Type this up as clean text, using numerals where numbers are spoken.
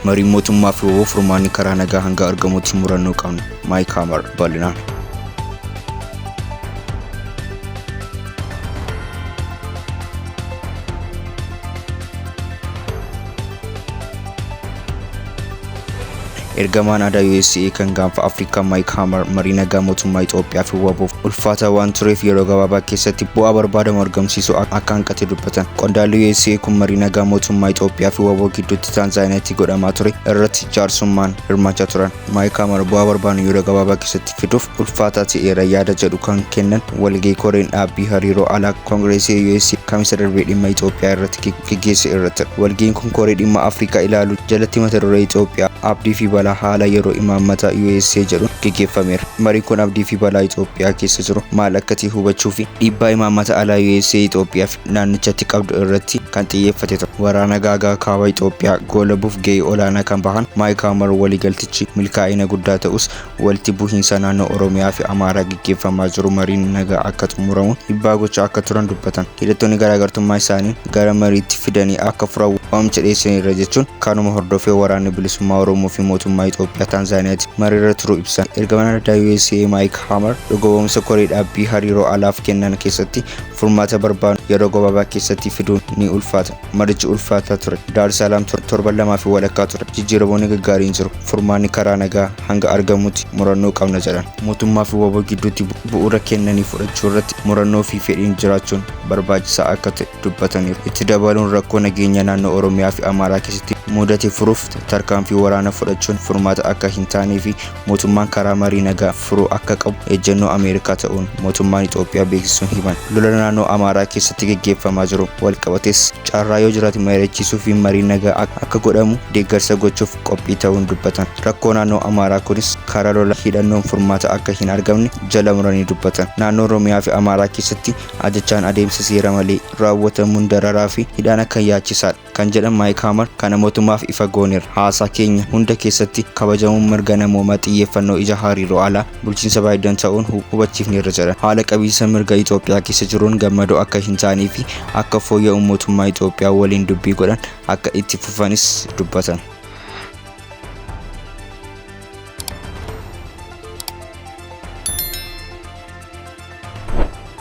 Mariin mootummaa fi WBO furmaanni karaa nagaa hanga argamutti murannoo qabna. Maayik Haamar bal'inaan. Ergamaan aadaa USA kan gaanfa Afrikaa Maayik Haamar marii nagaa mootummaa Itoophiyaa fi WBOf ulfaataa waan tureef yeroo gabaabaa keessatti bu'aa barbaadamu argamsiisuu akka hanqate dubbatan. Qondaalli USA kun marii nagaa mootummaa Itoophiyaa fi WBO gidduutti Taanzaaniyaatti godhamaa ture irratti jaarsummaan hirmaachaa turan. Maayik Haamar bu'aa barbaadnu yeroo gabaabaa keessatti fiduuf ulfaataa ta'eera yaada jedhu kan kennan walgahii koreen dhaabbii hariiroo alaa Koongireesii USA kamisa darbee dhimma Itoophiyaa irratti geggeesse irratti. Walgahiin kun koree dhimma Afrikaa ilaalu jalatti mata duree Itoophiyaa abdii fi balaa haala yeroo imaammata USA jedhuun geggeeffameera. Mariin kun abdii fi balaa Itoophiyaa keessa jiru maal akka ta'e hubachuu fi dhiibbaa imaammata alaa USA Itoophiyaa fi naannichatti qabdu irratti kan xiyyeeffate ture. Waraana gaagaa kaaba Itoophiyaa goolabuuf gahee olaanaa kan bahan Maayik Haamar waliigaltichi milkaa'ina guddaa ta'us walitti buhiinsa naannoo Oromiyaa fi Amaaraa geggeeffamaa jiru mariin nagaa akka xumuramu dhiibbaa gochaa akka turan dubbatan. Hidhattoonni garaagartummaa isaanii gara mariitti fidanii akka furan waamicha dhiyeessaniirra jechuun kanuma hordofee waraanni bilisummaa Oromoo fi mootummaa Itoophiyaa Taanzaaniyaatti mariirra turuu ibsan. Ergamaan addaa USA Maayik Haamar dhugoomsa koree dhaabbii hariiroo alaaf kennan keessatti furmaata barbaadu yeroo gabaabaa keessatti fiduun ni ulfaata. Marichi ulfaataa ture. Daar Salaam torban lamaa fi walakkaa ture. Jijjiiramoonni gaggaariin jiru. Furmaanni karaa nagaa hanga argamutti murannoo qabna jedhan. Mootummaa fi WBO gidduutti bu'uura kennanii fudhachuu irratti murannoo fi fedhiin jiraachuun barbaachisaa akka ta'e dubbataniiru. Itti dabaluun rakkoo nageenya naannoo Oromiyaa fi Amaaraa keessatti mudate furuuf tarkaanfii waraanaa fudhachuun furmaata akka hin taanee fi mootummaan karaa marii nagaa furuu akka qabu ejjennoo Ameerikaa ta'uun mootummaan Itoophiyaa beeksisuun himan. Lola naannoo Amaaraa keessatti geggeeffamaa jiru walqabates carraa yoo jiraate mari'achiisuu fi marii nagaa akka godhamu deeggarsa gochuuf qophii ta'uun dubbatan. Rakkoo naannoo Amaaraa kunis karaa lola hidhannoon furmaata akka hin argamne jala muranii dubbatan. Naannoo Oromiyaa fi Amaaraa keessatti ajjechaan adeemsa seera malee raawwatamuun dararaa fi hidhaan akka yaachisaadha kan jedhan Maayik Haamar kana mootummaaf ifa gooneera. Haasaa keenya hunda keessatti kabajamuun mirga namoomaa xiyyeeffannoo ija hariiroo alaa bulchiinsa Baayiden ta'uun hubachiifneerra jedhan. Haala qabiinsa mirga Itoophiyaa keessa jiruun gammadoo akka hin taanee fi akka fooyya'u mootummaa Itoophiyaa waliin dubbii godhan akka itti fufanis dubbatan.